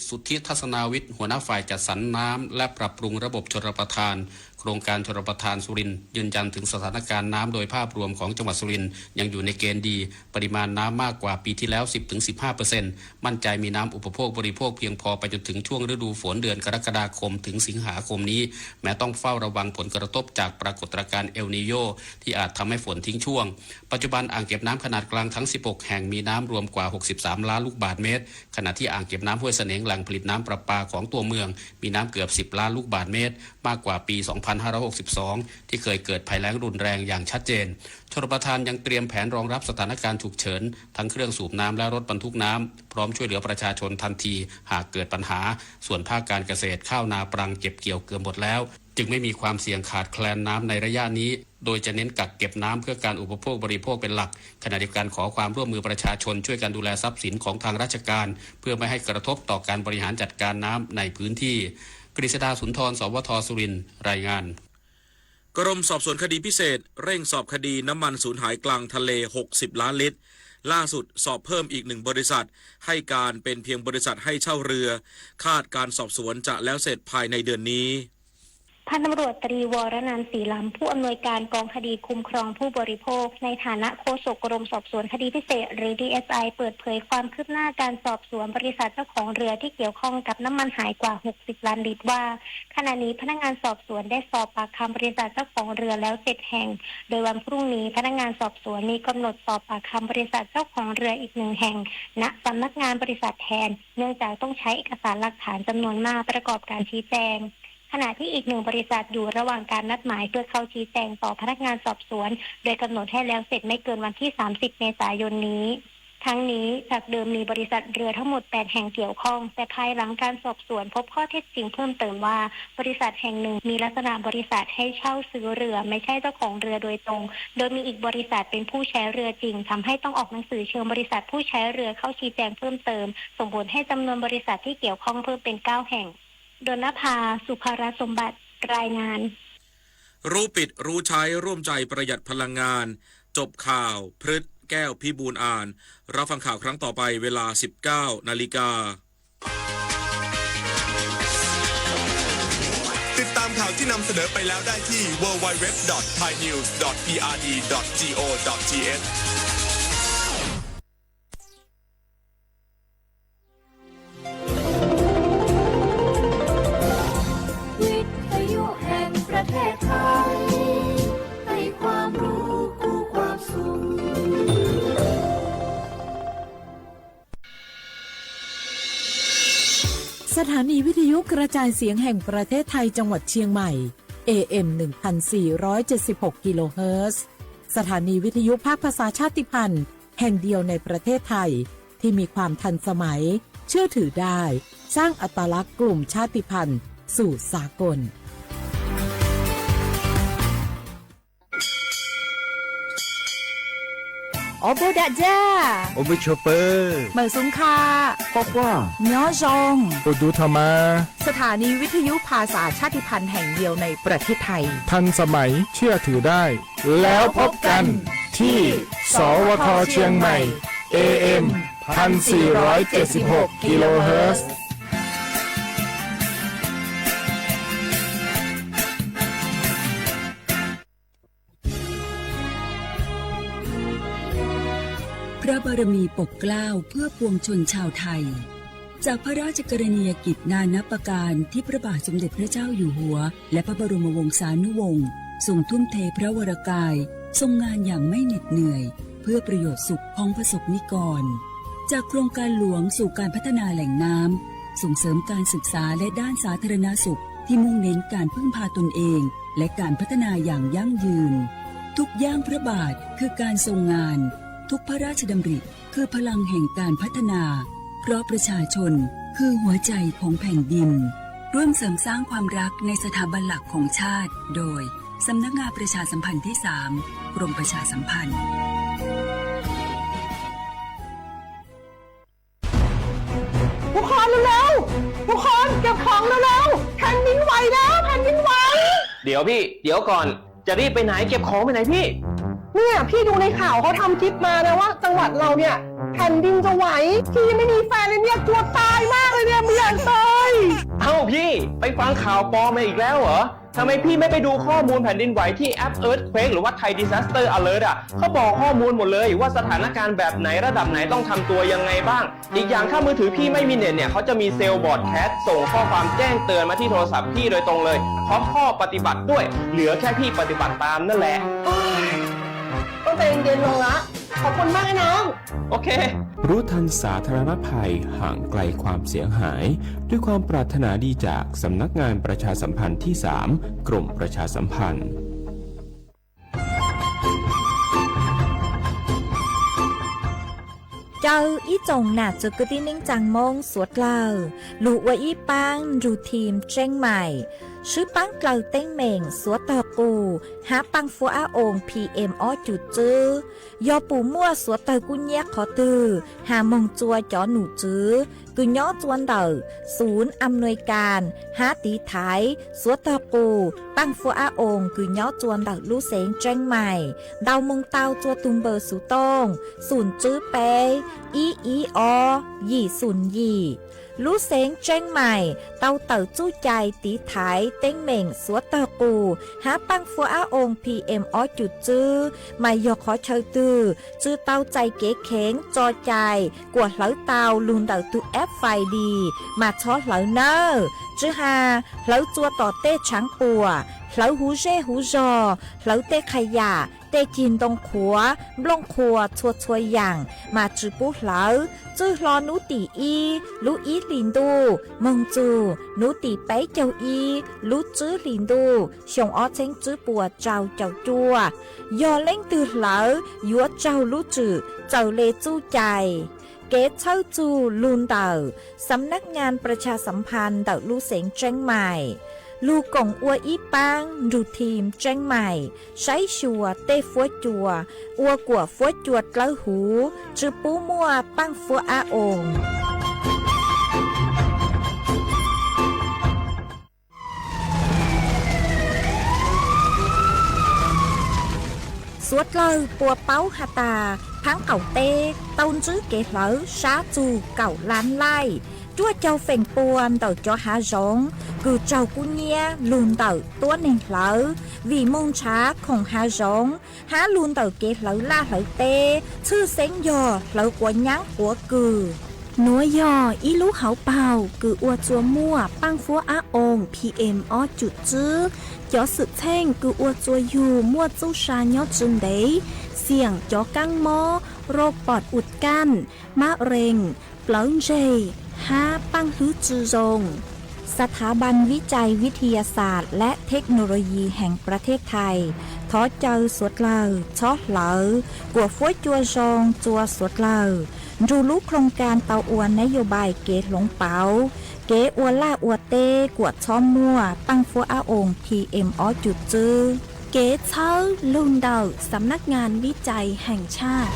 สิทธิทัศนาวิทย์ หัวหน้าฝ่ายจัดสรรน้ำและปรับปรุงระบบชลประทาน โครงการชลประทานสุรินทร์ ยืนยันถึงสถานการณ์น้ำโดยภาพรวมของจังหวัดสุรินทร์ยังอยู่ในเกณฑ์ดี ปริมาณน้ำมากกว่าปีที่แล้ว สิบถึงสิบห้าเปอร์เซ็นต์ มั่นใจมีน้ำอุปโภคบริโภคเพียงพอไปจนถึงช่วงฤดูฝนเดือนกรกฎาคมถึงสิงหาคมนี้ แม้ต้องเฝ้าระวังผลกระทบจากปรากฏการณ์เอลนีโญที่อาจทำให้ฝนทิ้งช่วง ปัจจุบันอ่างเก็บน้ำขนาดกลางทั้ง สิบหก แห่งมีน้ำรวมกว่า หกสิบสาม ล้านลูกบาศก์เมตร ขณะที่อ่างเก็บน้ำห้วยเสนงแหล่งผลิตน้ำประปาของตัวเมืองมีน้ำเกือบ สิบ ล้านลูกบาศก์เมตร มากกว่าปี สองพันห้าร้อยหกสิบสอง ที่เคยเกิดภัยแล้งรุนแรงอย่างชัดเจน ชลประทานยังเตรียมแผนรองรับสถานการณ์ฉุกเฉิน ทั้งเครื่องสูบน้ำและรถบรรทุกน้ำ พร้อมช่วยเหลือประชาชนทันทีหากเกิดปัญหา ส่วนภาคการเกษตรข้าวนาปรังเก็บเกี่ยวเกือบหมดแล้ว จึงไม่มีความเสี่ยงขาดแคลนน้ำในระยะนี้ โดยจะเน้นกักเก็บน้ำเพื่อการอุปโภคบริโภคเป็นหลัก ขณะเดียวกันขอความร่วมมือประชาชนช่วยกันดูแลทรัพย์สินของทางราชการ เพื่อไม่ให้กระทบต่อการบริหารจัดการน้ำในพื้นที่ กฤษดา สุนทร สวท สุรินทร์ รายงาน กรมสอบสวนคดีพิเศษเร่งสอบคดีน้ำมันสูญหายกลางทะเล หกสิบ ล้านลิตร ล่าสุดสอบเพิ่มอีกหนึ่งบริษัท ให้การเป็นเพียงบริษัทให้เช่าเรือ คาดการสอบสวนจะแล้วเสร็จภายในเดือนนี้ พันตำรวจตรีวรนันท์ ศรีล้ำ ผู้อำนวยการกองคดีคุ้มครองผู้บริโภค ในฐานะโฆษกกรมสอบสวนคดีพิเศษ หรือ ดีเอสไอ เปิดเผยความคืบหน้าการสอบสวนบริษัทเจ้าของเรือที่เกี่ยวข้องกับน้ำมันหายกว่า หกสิบ ล้านลิตรว่า ขณะนี้พนักงานสอบสวนได้สอบปากคำบริษัทเจ้าของเรือแล้ว เจ็ด แห่ง โดยวันพรุ่งนี้พนักงานสอบสวนมีกำหนดสอบปากคำบริษัทเจ้าของเรืออีกหนึ่งแห่ง ณ สำนักงานบริษัทแทน เนื่องจากต้องใช้เอกสารหลักฐานจำนวนมากประกอบการชี้แจง ขณะที่อีกหนึ่งบริษัทอยู่ระหว่างการนัดหมายเพื่อเข้าชี้แจงต่อพนักงานสอบสวน โดยกำหนดให้แล้วเสร็จไม่เกินวันที่ สามสิบ เมษายนนี้ ทั้งนี้จากเดิมมีบริษัทเรือทั้งหมด แปด แห่งเกี่ยวข้อง แต่ภายหลังการสอบสวนพบข้อเท็จจริงเพิ่มเติมว่า บริษัทแห่งหนึ่งมีลักษณะบริษัทให้เช่าซื้อเรือ ไม่ใช่เจ้าของเรือโดยตรง โดยมีอีกบริษัทเป็นผู้ใช้เรือจริง ทำให้ต้องออกหนังสือเชิญบริษัทผู้ใช้เรือเข้าชี้แจงเพิ่มเติม ส่งผลให้จำนวนบริษัทที่เกี่ยวข้องเพิ่มเป็น เก้า แห่ง ดลนภา สุภรัตน์สมบัติ รายงาน รู้ปิดรู้ใช้ร่วมใจประหยัดพลังงาน จบข่าว พฤษ แก้วพิบูลย์อ่าน รับฟังข่าวครั้งต่อไปเวลา สิบเก้า นาฬิกา ติดตามข่าวที่นำเสนอไปแล้วได้ที่ ดับเบิลยู ดับเบิลยู ดับเบิลยู ดอท ไทยนิวส์ ดอท พีอาร์ดี ดอท จี โอ ดอท ที เอช วิทยุแห่งประเทศไทย ให้ความรู้คู่ความสุข สถานีวิทยุกระจายเสียงแห่งประเทศไทยจังหวัดเชียงใหม่ เอ เอ็ม หนึ่งพันสี่ร้อยเจ็ดสิบหก กิโลเฮิรตซ์ สถานีวิทยุภาคภาษาชาติพันธุ์แห่งเดียวในประเทศไทย ที่มีความทันสมัย เชื่อถือได้ สร้างอัตลักษณ์กลุ่มชาติพันธุ์สู่สากล Ua npawg dam ja, ua npawg chua pawg, mam xub kha, quaj quaj, nyob zoo, ua du tho mas. สถานีวิทยุภาษาชาติพันธุ์แห่งเดียวในประเทศไทย ทันสมัย เชื่อถือได้ แล้วพบกันที่ สวท เชียงใหม่ เอ เอ็ม พันสี่ร้อยเจ็ดสิบหก กิโลเฮิรตซ์ พระบารมีปกเกล้าเพื่อปวงชนชาวไทย จากพระราชกรณียกิจนานับประการที่พระบาทสมเด็จพระเจ้าอยู่หัว และพระบรมวงศานุวงศ์ทรงทุ่มเทพระวรกาย ทรงงานอย่างไม่เหน็ดเหนื่อย เพื่อประโยชน์สุขของประสบนิกร จากโครงการหลวงสู่การพัฒนาแหล่งน้ำ ส่งเสริมการศึกษาและด้านสาธารณสุข ที่มุ่งเน้นการพึ่งพาตนเอง และการพัฒนาอย่างยั่งยืน ทุกย่างพระบาทคือการทรงงาน ทุกพระราชดำริคือพลังแห่งการพัฒนา เพราะประชาชนคือหัวใจของแผ่นดิน ร่วมเสริมสร้างความรักในสถาบันหลักของชาติ โดย สำนักงานประชาสัมพันธ์ที่ สาม กรมประชาสัมพันธ์ ทุกคนเร็วๆ ทุกคนเก็บของเร็วๆ แผ่นดินไหวแล้ว แผ่นดินไหว เดี๋ยวพี่ เดี๋ยวก่อน จะรีบไปไหน เก็บของไปไหนพี่ เนี่ยพี่ดูในข่าวเขาทำคลิปมานะว่าจังหวัดเราเนี่ยแผ่นดินจะไหว พี่ยังไม่มีแฟนเลยเนี่ยกลัวตายมากเลยเนี่ยไม่อยาก ไปฟังข่าวปลอมมาอีกแล้วเหรอ ทำไมพี่ไม่ไปดูข้อมูลแผ่นดินไหวที่แอป Earthquake หรือว่า Thai Disaster Alert อ่ะ เขาบอกข้อมูลหมดเลยว่าสถานการณ์แบบไหนระดับไหนต้องทำตัวยังไงบ้าง อีกอย่างถ้ามือถือพี่ไม่มีเน็ตเนี่ย เขาจะมีเซลล์ broadcast ส่งข้อความแจ้งเตือนมาที่โทรศัพท์พี่โดยตรงเลย พร้อมข้อปฏิบัติด้วย เหลือแค่พี่ปฏิบัติตามนั่นแหละ โอ๊ย ตั้งแต่เย็นลงละ ขอบคุณมากนะน้อง โอเค รู้ทันสาธารณภัย ห่างไกลความเสียหาย ด้วยความปรารถนาดีจากสำนักงานประชาสัมพันธ์ที่สาม กรมประชาสัมพันธ์ Caw ib tsoom nam txwv kwv tij neej tsaa Moob suav dlawg lug ua ib paab nrug team Tseeb Maim, swb paab dlawg teeb meem suav tog qus hab paaj fuab ab oo P M ob cum txwb. Yog pum muaj suav dlawg kub nyab qhov twg has moog tsua cov num tswv kws nyob tsua ntawm xum am nuis kas hab tiv thaiv suav tog qus paaj fuab ab oo kws nyob tsua ntawm lub xeev Tseeb Maim, ntau moog tau tsua tug npawb xuv tooj xum tswb peb ib ib ob yim xum yim. Lub xeev Tseeb Maim tau tawm txuj cai tiv thaiv teeb meem suav tog qus hab paaj fuab ab oo P M ob cum txwb, mas yog qhov chaw twg tsi tau txais kev kheev tso cai kuas hlawv tau lug ntawm tug app Find This mas txhob hlawv nawb. Tsi has hlawv tsua tom tej tshaav puam, hlawv huv zej huv zog, hlawv tej qha yam, tej cig ntoo qhuav, nplooj qhuas txhua txhua yaam mas tsi pub hlawv. Txwj hlo nub tim ib lub ib hlis ntuj moog txug nub tim peb caug ib lub tswb hlis ntuj xyoo ob txheeb tswb puas rau caum cuaj. Yog leej twg hlawv yuav raug lub tswm txawm le txuj cai. Kev txhawb txug lug ntawm Xam Nab Nyaas Pras Tshas Xam Phas ntawm lub xeev Tseeb Maim lug koom ua ib paab nrug team Tseeb Maim saib xyuas tej fuab cua ua kuam fuab cua dlawb huv, tsi pub muaj paaj fuab ab oo. Suav dlawg puas paub has tas phaab qaum teb tau ntsib kev hlawv sab txug kaum lab laij, cuaj caug feem pua ntawm cov hav zoov kws raug kub nyiab lug ntawm tuab neeg hlawv vim moog nrhav khoom hav zoov hab lug ntawm kev hlawv laj hlawv teb, tshwj xeeb yog hlawv quav nyaab quav kws. Nuav yog ib lub hauv paug kws ua tsua muaj paaj fuab ab oo P M ob cum tswb. Cov xwm txheej kws ua tsua yug muaj txuj sa nyob tsi ntev, xiam cov kaab mob, rau pom ua kaj, mab rees, plawv ntseg, hab paaj hlwb tsi zoo. Xab tha ban vib cai vib thi ya xas lab thej no lo yis heev pras thej thais thov caw suav dlawg txhob hlawv kuam fuab cua zoo tsua suav dlawg nrug lub khloog kas tau ua nab yos npais kev hloov pauv, kev ua laj ua teb kuam txhob muaj paaj fuab ab oo P M ob cum tswb. Kev txhawb lug ntawm Xam Nab Nyaas Vib Cai Heem Tshaj.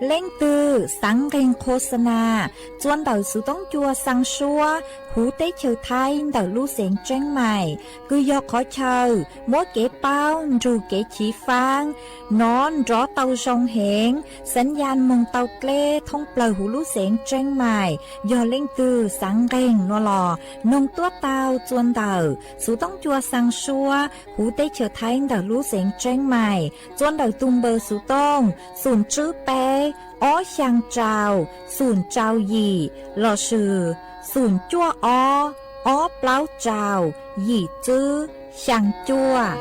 Leej twg xaav nqeeg qho xa nas tsua ntawm xuv toob cua xaa suab huv teb chaws Thaib ntawm lub xeev Tseeb Maim kws yog qhov chaw muab kev paub nrug kev chiv faab nov nrov tau zoo heev, xaav yas moog tau dleb thoob plawg huv lub xeev Tseeb Maim. Yog leej twg xaav nqeeg nuav los noog tuab tau tsua ntawm xuv toob cua xaa suab huv teb chaws Thaib ntawm lub xeev Tseeb Maim tsua ntawm tug npawb xuv tooj xum tswb peb ob xyaa rau xum rau yim lossis xum cuaj ob ob plaub rau yim tswb xyaa cuaj.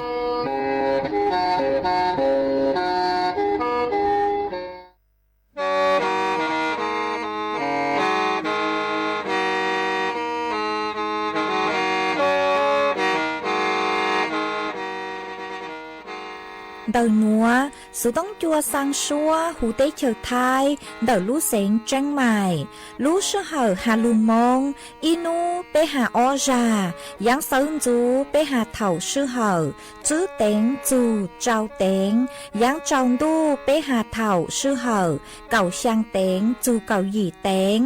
Ntawm nuav, xuv toob cua xaa suab huv teb chaws Thaib ntawm lub xeev Tseeb Maim. Lub sij hawm has lug Moob, ib nub peb has ob zag, yaav xawv ntxuv peb has thaum sij hawm tswb teev txug rau teev, yaav tsaus ntuj peb has thaum sij hawm kaum xyaa teev txug kaum yim teev.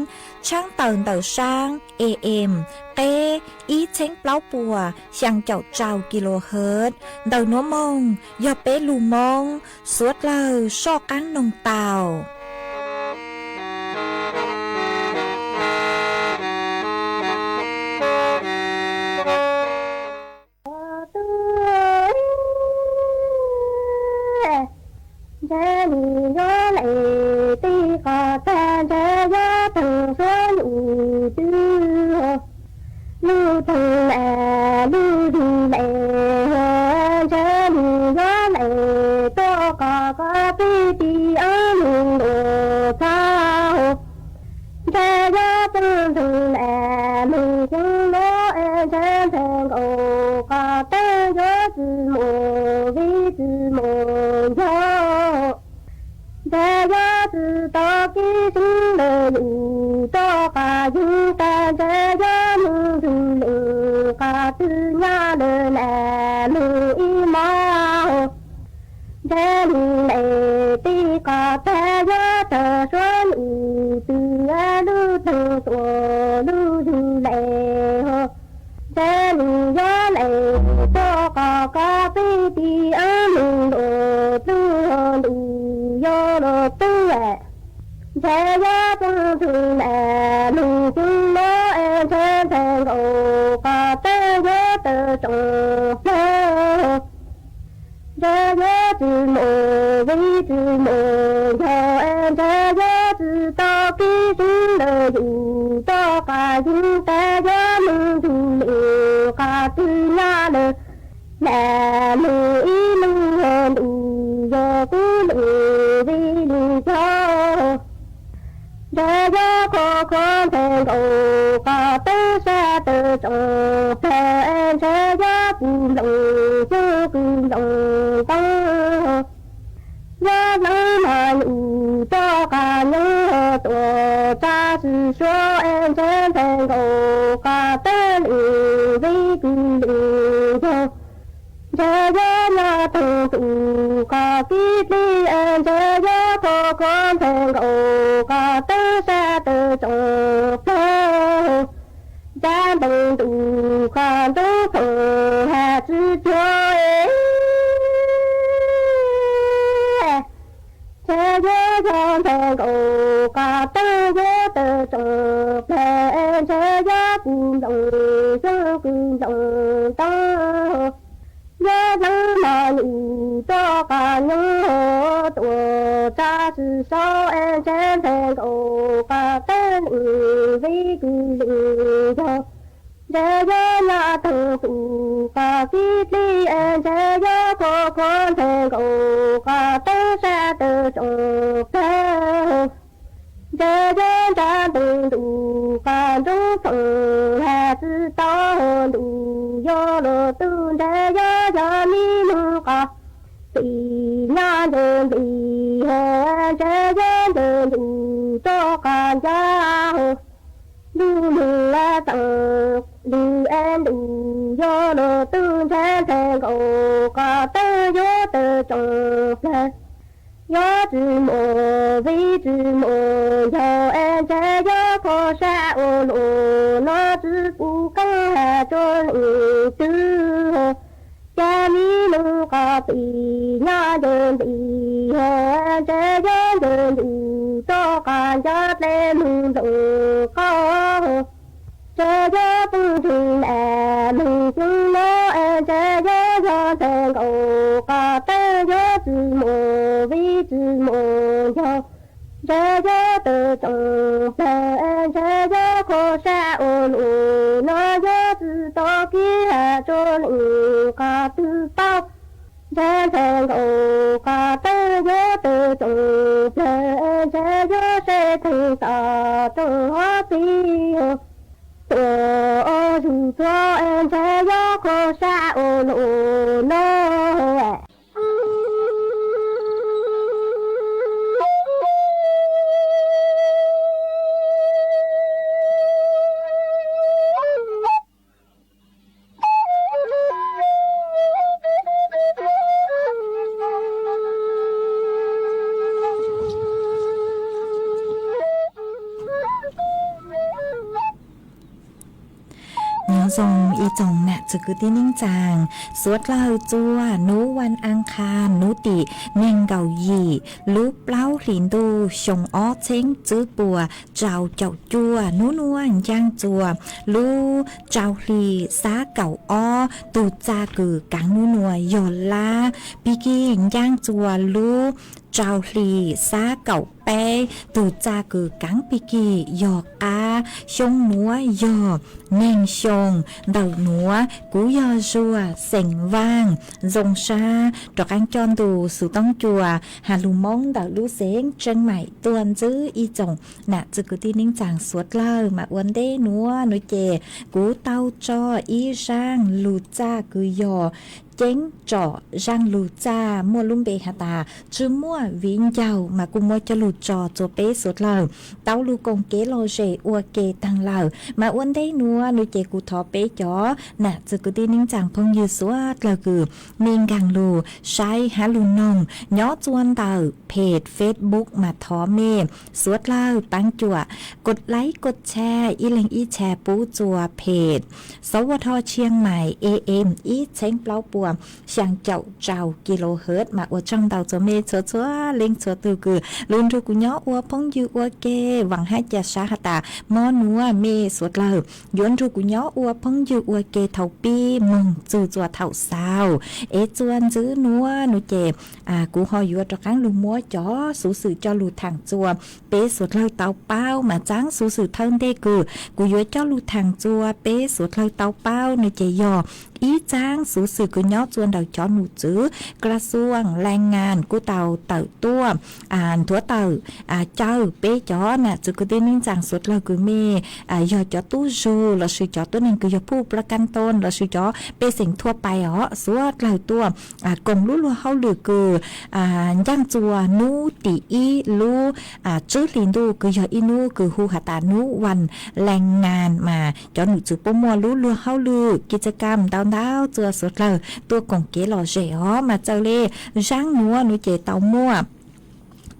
Tshaab tawm ntawm saab A M qeb ib txheeb plaub puas xyaa caum rau kilohertz. Ntawm nuav moog yog peb lug Moob, suav dlawg soj qaab noog tau. Ntshe nws yuav lem tij qos tag, ntshe yuav theej suab nyuj twg. Lub theej na lub zug lem, ntshe nws yuav lem tuaj qos koj tij tij eeb lug ntuas txhab. Ntshe yuav txeeb ntxeeg na moog xyoo nuav, ntshe ntxhais nkaus qos teeb yuav tsi mus vij tsi mus ncaug. Ntshe yuav tsi tau kib seeb lawm yus tuaj qos yeeg tag, ntshe yuav moog ntug leej qos twg nyob lawm na moog ib mov. Ntshe nws lem tij qos tag, yuav tawg suab nyuj twg, lub theej tuam lub zug lem. Ntshe nws yuav lem tuaj qos koj tij tij eeb lug ntuas tlug ntuj yuav luag twg. Ntshe yuav txeeb ntxeeg na moog xyoo nuav, ntshe ntxhais nkaus qos teeb yuav tawg tsoom plawg. Ntshe yuav tsi mus vij tsi mus ncaug, ntshe yuav tsi tau kib seeb lawm yus tuaj qos yeeg tag, yuav moog ntug leej qos twg nyob lawm na moog ib lub ntuj yuav kub leej vij leej ncaug. Ntshe yuav khuam khuam ntxhais nkaus qos teeb sab tawg tsoom plawg, ntshe yuav pum nploos xyoob kws nploos ntoo. Yuav dleev mos nyuj tuaj qos nyoog tuam txaj tsi suav, ntshe ntxhais nkaus qos teeb leej vij kws leej ncaug. Ntshe yuav nyob theej tus qos kib dlig, ntshe yuav khuam khuam ntxhais nkaus qos teeb sab tawg tsoom plawg. Ntshe nploos ntuj qos nrub phoom has tsi cuag. Ntshe yuav yog ntxhais nkaus qos teeb yuav tawg tsoom plawg, ntshe yuav pum nploos xyoob kws nploos ntoo. Yuav dleev mos nyuj tuaj qos nyoog tuam txaj tsi suav, ntshe ntxhais nkaus qos teeb leej vij kws leej ncaug. Ntshe yuav nyob theej tus qos kib dlig, ntshe yuav khuam khuam ntxhais nkaus qos teeb sab tawg tsoom plawg. Ntshe yuav ntsab nploos ntuj qos nrub phoom has tsi tau ntuj yuav luag twg, ntshe yuav yog mi moog qos pim nyob ntsws nplig, ntshe yuav ntsws ntuj tuaj qos ncaj. Ntuj lug txeem lug es ntuj yuav luag twg, ntshe ntxhais nkaus qos teeb yuav tawg tsoom plawg. Yuav tsi mus vij tsi mus ncaug, ntshe yuav kho sab ua luaj, nov tsi pum keeb has rua leej twg. Cas mi moog qos pim nyob ntsws nplig, ntshe yuav ntsws ntuj tuaj qos ncaj dlej moog nploos qaub. Ntshe yuav pum ntswg na moog xyoo nuav, ntshe yuav yog ntxhais nkaus qos teeb yuav tsi mus vij tsi mus ncaug. Ntshe yuav tawg tsoom plawg, ntshe yuav kho sab ua luaj, nov yuav tsi tau kib has rua leej qos twg paub. Ntshe ntxhais nkaus qos teeb yuav tawg tsoom plawg, ntshe yuav seb theej tom tsoom hov txij. Tuam zug txhua, ntshe yuav kho sab ua luaj nov. Zoo ib tsoom nam txwv kwv tij neej tsaa, suav dlawg txua nub vas aas qhas nub tim neeg nkaum yim lub plaub hlis ntuj xyoo ob txheeb tswb puas rau caum cuaj, nub nuav ncaaj txua lub rau hli xab kaum ob, tug txag kws kaav nub nuav yog lab pig kig, ncaaj txua lub rau hli xab kaum peb, tug txag kws kaav pig kig yog qab, xyoo nuav yog neeg xyoo ntawm nuav. Kuv yog Zuag xeem Vaaj, zoo sab rov qaab coj ntu xuv toob cua has lug Moob ntawm lub xeev Tseeb Maim tuaj ntxiv ib tsoom nam txwv kwv tij neej tsaa suav dlawg. Mas ua ntej nuav nuav ces kuv tau tso ib zaaj lug txaj kws yog ceeb tsom zaaj lug txaj muaj lub npe has tas Tsw Muaj Viv Ncaug, mas kuj muab coj lug tso txua peb suav dlawg tau lug koom kev lom zem ua ke taag lawm. Mas ua ntej nuav nuav ces kuv thov peb cov nam txwv kwv tij neej tsaa phooj ywg suav dlawg kws mej nkaag lug saib hab lug noog nyob txua ntawm peg Facebook, mas thov mej suav dlawg paab cuam kos laib kos tshare ib leeg ib tshare pub txua peg Sov Ua Dho Tshiab Mais A M ib txheeb plaub puas xyaa caum rau kilohertz. Mas ua tsaug ntau txua mej txhua txhua leej txhua tug kws lug nrug kuv nyob ua phooj ywg ua ke. Vaam hab ca sab has tas mob nuav mej suav dlawg yuav nrug kuv nyob ua phooj ywg ua ke thaus pib moog txug txua thaus xaus. Es txua ntxiv nuav nuav ces kuv ho yuav rov qaab lug muab cov xuv xwm coj lug thaam txua peb suav dlawg tau paub. Mas txaab xuv xwm thawj ntej kws kuv yuav coj lug thaam txua peb suav dlawg tau paub nuav ces yog ib txaab xuv xwm kws nyob txua ntawm cov num tswv Kra Xuam Laas Ngas kuj tau tawm tuaj nthuav tawm cawm peb cov nam txwv kwv tij neej tsaa suav dlawg kws mej yog cov tub zug lossis cov tuab neeg kws yog phuj pla kas toos lossis cov pej xeem thua pais os, suav dlawg tuaj koom lub luag hauj lwm kws ncaaj txua nub tim ib lub tswb hli ntuj kws yog ib nub kws hu has tas nub vas laas ngas. Mas cov num tswv puab muaj lub luag hauj lwm kis txas kam ntau ntau txua suav dlawg tuaj koom kev lom zem os. Mas txawm le zaab nuav nuav ces tau muaj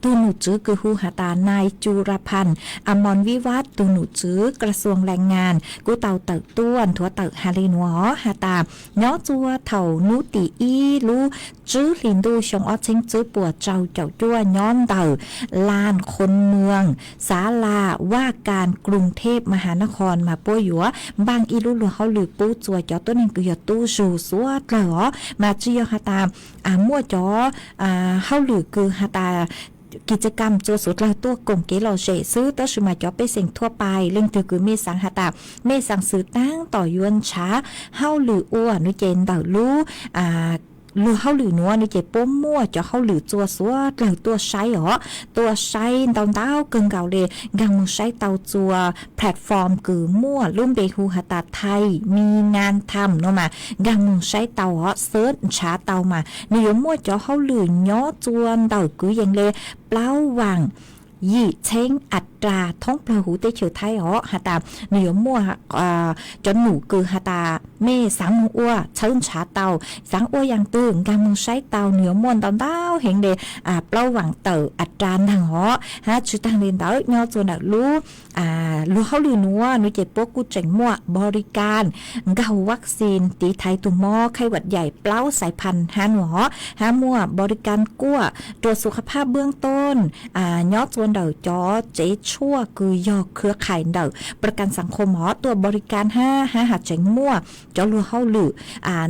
tug num tswv kws hu has tas Nais Cu Ra Phas As Moos Vib Vaj, tug num tswv Kra Xuam Laas Ngas kuj tau tawm tuaj nthuav tawm has le nuav os, has tas nyob txua thaus nub tim ib lub tswb hli ntuj xyoo ob txheeb tswb puas rau caum cuaj nyob ntawm Laas Khoos Moos, xav Las Vaj Kas, Koos Thej, Mas Has Nas Khos, mas puab yuav npaaj ib lub luag hauj lwm pub txua cov tuab neeg kws yog tub zug suav dlawg os. Mas tsi yog has tas muaj cov hauj lwm kws has tas kis txas kam txua suav dlawg tuaj koom kev lom zem xwb, tab sis mas cov pej xeem thua pais leej twg kws mej xaav has tas mej xaav xwm taab tom yuav nrhav hauj lwm ua nuav ces ntawm lub luag hauj lwm nuav nuav ces puab muaj cov hauj lwm txua suav dlawg tuaj saib os, tuaj saib ntau ntau kawg nkaus le. Nkaag moog saib tau txua platform kws muaj lub npe hu has tas Thai Mi Ngas Tham nuav mas nkaag moog saib tau os, search nrhav tau mas nwg yuav muaj cov hauj lwm nyob txua ntawm kwv yees le plaub vaam yim txheeb as ras thoob plawg huv teb chaws Thaib os. Has tas nwg yuav muaj cov num kws has tas mej xaav moog ua txhawb nrhav tau, xaav ua yaam twg nkaag moog saib tau, nwg yuav muaj ntau ntau heev le plaub vaam tawm as ras ntaag os. Hab tsi taag le ntawd nyob txua ntawm lub luag hauj lwm nuav nuav ces puab kuj tseem muaj npau li kas nkaug vaccine tiv thaiv tug mob khaib vaj yaim plaub xaiv phan hab nuav os, hab muaj npau li kas kuaj rua xu qha phaj bwb tooj nyob txua ntawm cov tsev tshuaj kws yog khwv qhais ntawm pla kas xav khom os tuaj npau li kas hab, hab has tseem muaj cov luag hauj lwm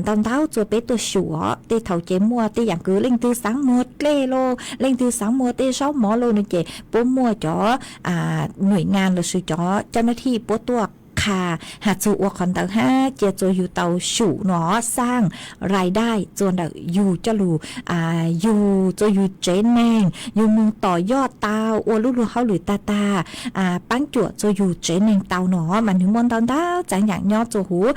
ntau ntau txua peb tuaj xyum os. Tej thaus ces muaj tej yaam kws leej twg xaav muag dlej los leej twg xaav muag tej zaub mov los nuav ces puab muaj cov nuam ngas lossis cov caj nab thij puab tuaj qha has txug ua qhov ntawd hab cia txua yug tau xyum nuav xaaj rais dai txua ntawm yug coj lug yug txua yug tsev neeg, yug moog tom yoj tau ua lub luag hauj lwm tag tag, paab cuam txua yug tsev neeg tau nuav. Mas nwg muaj ntau ntau txav yaam nyob txua huv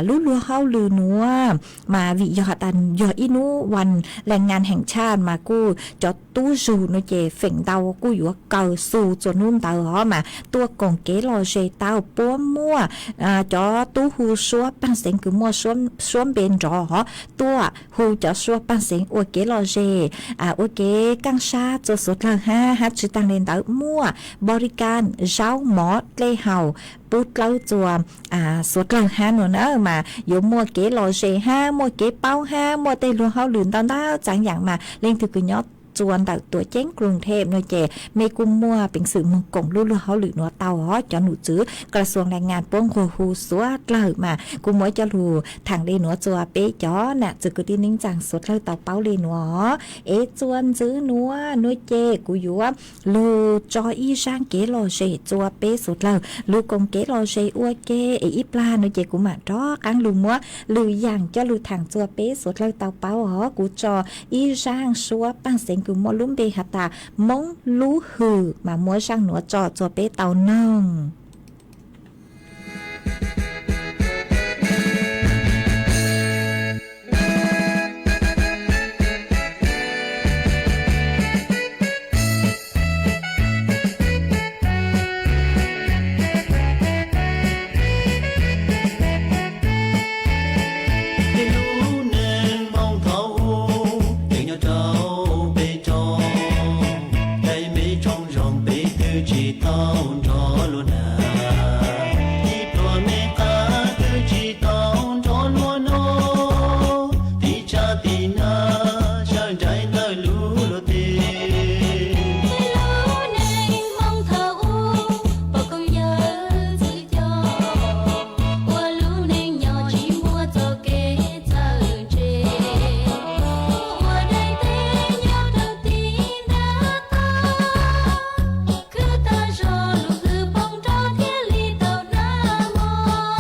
lub luag hauj lwm nuav. Mas vim yog has tas yog ib nub vas laas ngas heem tshaj mas kuj cov tub zug nuav ces feem ntau kuj yuav kaw xu txua nub ntawd os, mas tuaj koom kev lom zem tau puab muaj cov tub hu suab paj xeev kws muaj suab npe nrov tuaj hu cov suab paj xeev ua kev lom zem, ua kev kaaj sab txua suav dlawg hab, hab tsi taag le ntawd muaj npau li kas zaub mov dlej haus pub dlawb txua suav dlawg hab no na mas yuav muaj kev lom zem hab muaj kev paub hab muaj tej luag hauj lwm ntau ntau txaav yaam mas leej twg kws nyob txua ntawm tuam ceeb Krues Theem no ces mej kuj muaj peev xwm moog koom lub luag hauj lwm nuav tau os. Cov num tswv kas xuas lais ngas puab nquag hu suav dlawg mas kuv muab coj lug thaam le nuav txua peb cov nam txwv kwv tij neej tsaa suav dlawg tau paub le nuav. Es txua ntxiv nuav nuav ces kuv yuav lug tso ib zaaj kev lom zem txua peb suav dlawg lug koom kev lom zem ua ke. Es ib plag nuav ces kuv maam rov qaab lug muab lwm yaam coj lug thaam txua peb suav dlawg tau paub os. Kuv tso ib zaaj suab paj xeev kws muaj lub npe has tas Moob lub hwm mas muab zaaj nuav tso txua peb tau noog. Tej lub neej Hmoob thaum ub, nyob rau peb tsoom, tej me tsoom zoo peb twb tsis tau nrog luag nag. Ib pluag me qab twb tsis tau nrog luag noj, tiv tshav tiv nag sawv nraim ntawm lub luag teb. Tej lub neej Hmoob thaum ub, pog koov yawg txwv coj, ua lub neej nyob tsis muaj txoj kev txawj ntse, ua daim teb nyob rau tim ntav tog, khwv tag zog lub hwm poob nrov thiaj li tau hnab mos.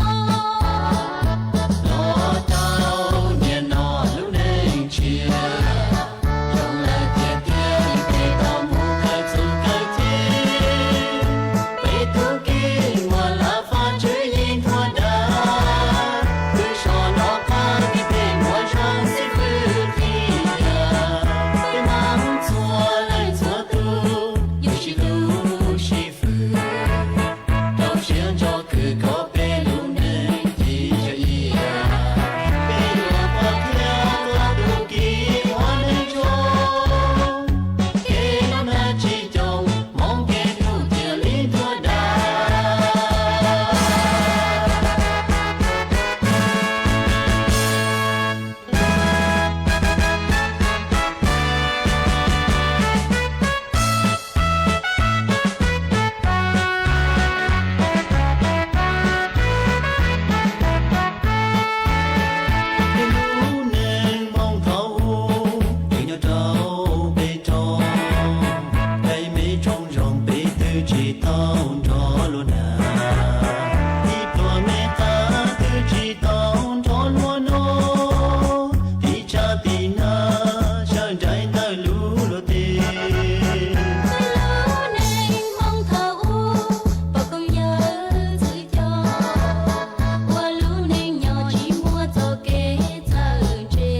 Los rau niaj no lub neej tshiab, zoo lawm tiag tiag peb tau mus kawm txuj kawm ci, peb tug kis muaj laj fab tswv yim thuav dag, peb so nov qab peb muaj zoo xib fwb qhia, peb Hmoob txhua leej txhua tug yuav sib hlub sib fwm, rau siab ntso khwv kom peb lub neej ci tsa ia, peb yuav qhuab qhia txhua tug kis ua neej tso, kev noj nag tsis coob, Hmoob kev hlub cia li thuav dag. Tej lub neej Hmoob thaum ub, nyob rau peb tsoom, tej me tsoom zoo peb twb tsis tau nrog luag nag, ib pluag me qab twb tsis tau nrog luag noj, tiv tshav tiv nag sawv nraim ntawm lub luag teb. Tej lub neej Hmoob thaum ub, pog koov yawg txwv coj, ua lub neej nyob tsis muaj txoj kev txawj ntse,